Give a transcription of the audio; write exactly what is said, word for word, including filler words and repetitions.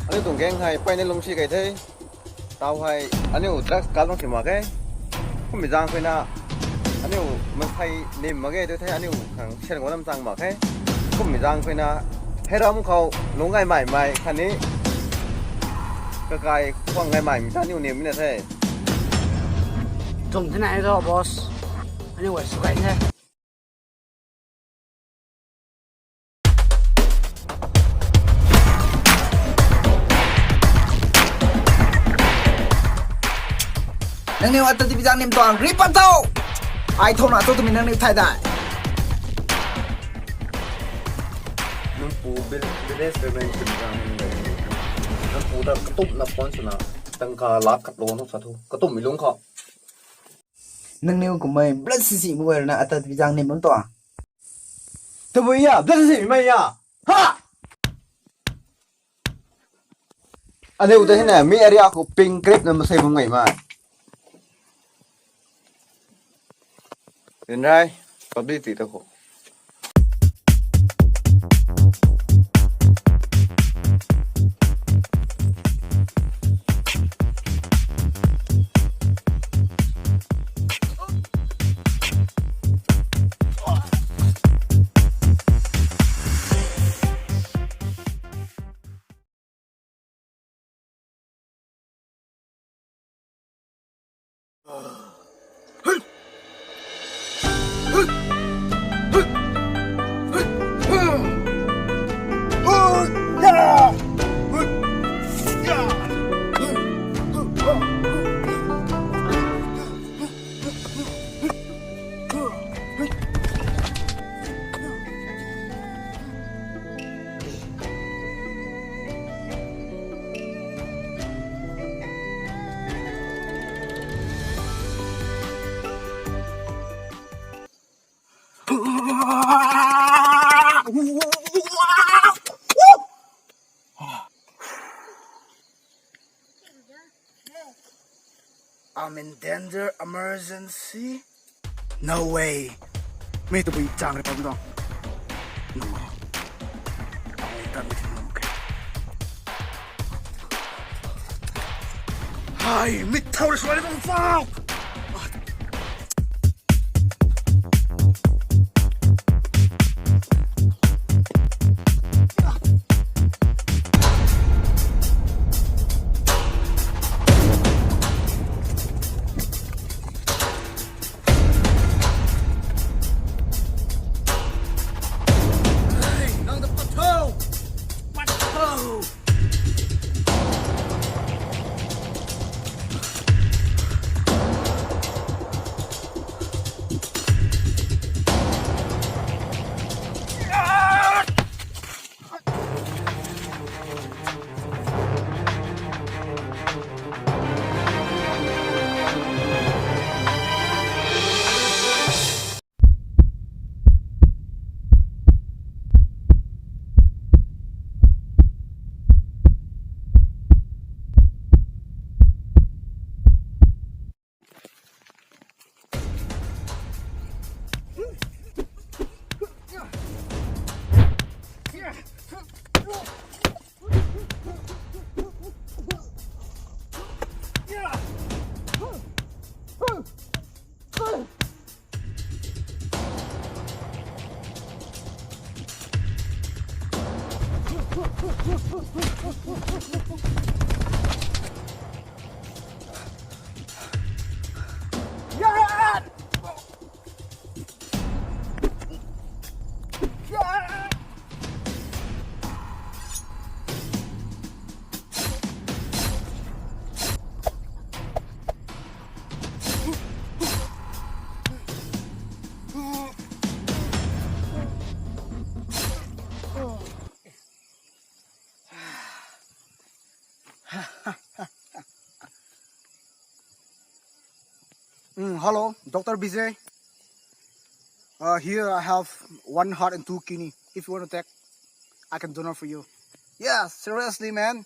Aniu tuang gang hei peyna lungcsi kei the. Tau hei aniu drugs kal bang si mak khe. Kummei zaeng khou na aniu maansei nim mak ge tu the, aniu khang sian guang lam chang mak khe. Kummei zaeng khou na heiram khou lungc gay mei mei khatni kakai khwang gay mei mei ta aniu nim na the. Tum the na e tho, boss. Aniu guay sw kei the. Nangniw ata tibi zang nim tuang ri pat tho. Ai thona cho twmei nangniw thay dai. Nang pu bil-, village pe mei kum zang nim dai. Nang pu ta katumna phone swna tangka lak khat lo nung sa thu. Katumhmei lungc khou. Nangniw kummei blood sisi bu guay rui na ata tibi zang nim bam tuang. Tabui ya, blood sisi mei ya. Ha! Aniu ta hina mi area khou ping krip na masei bam ngai ma. Rinrai, publicity ta khou. I'm in danger, emergency. No way. Mi tabui chang ri pam dong. No way. Ai, tan mi thing lum ke. Hai, mi thau ri suai dong fau. Mm, hello, Doctor B J. Uh, here I have one heart and two kidney. If you want to take, I can donate for you. Yeah, seriously, man.